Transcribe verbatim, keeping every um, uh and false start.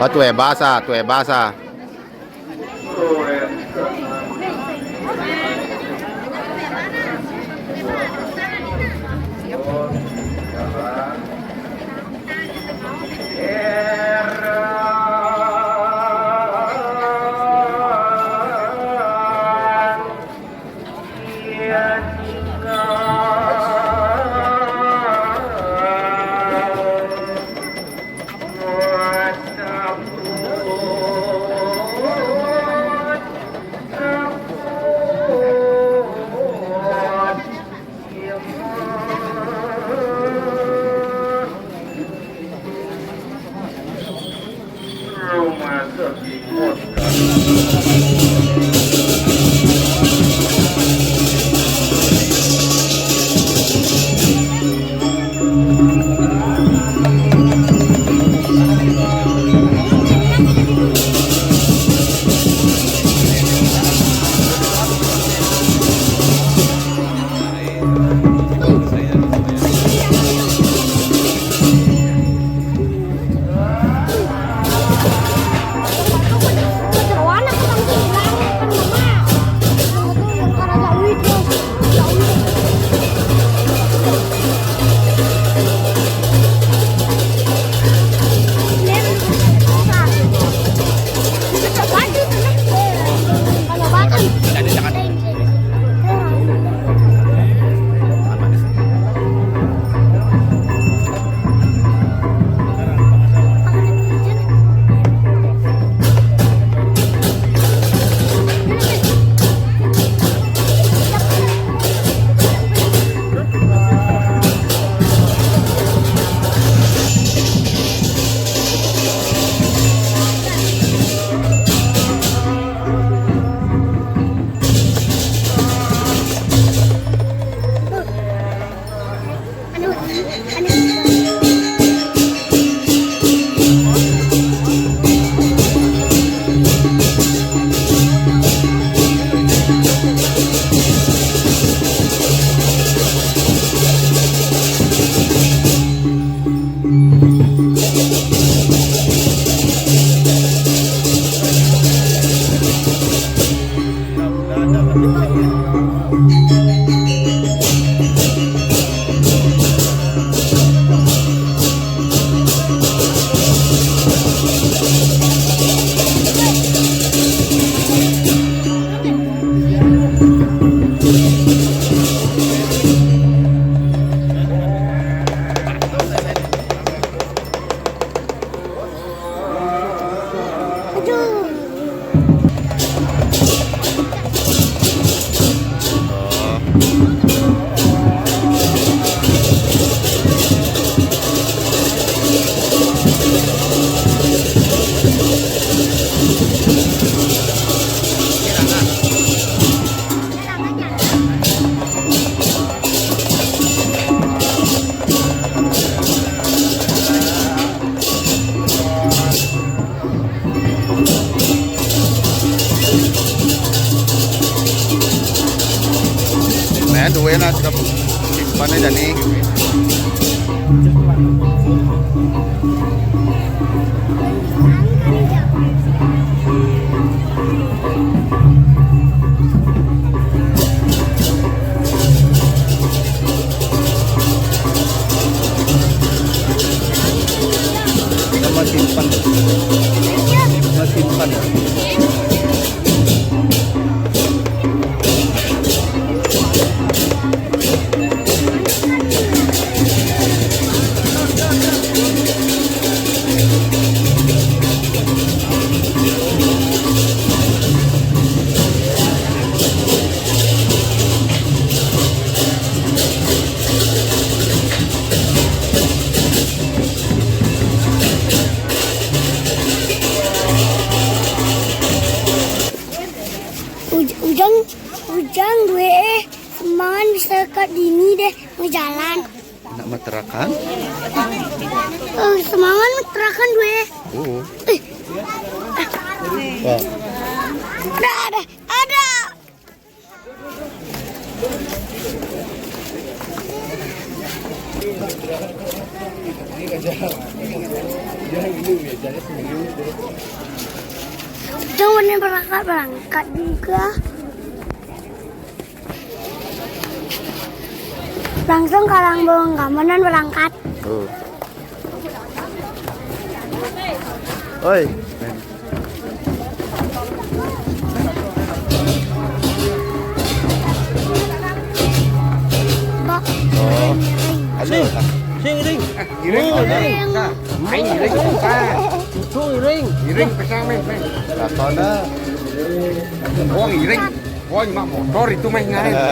Oh, tuwe basa, tuwe basa. Nah, duwe na, simpan aja nih. Masimpan. Masimpan. Uj-, Ujang, Ujang duwe, eh, semangan bisa kat dini deh, mau jalan. Nak materakan? Eh, semangan materakan duwe. Oh. Eh. Ada, ada, ada. Jangan berangkat, berangkat juga. Langsung kalang bawang keamanan berangkat. Tuh. Oi. Bak. Oh. Aduh. Sing, ring. Iring Oh, mana? ring. Nah, iring susah. Itu ring. Iring pisang meh, meh. Lakona. Oh, iring. Oh, ini mah motor itu meh ngai.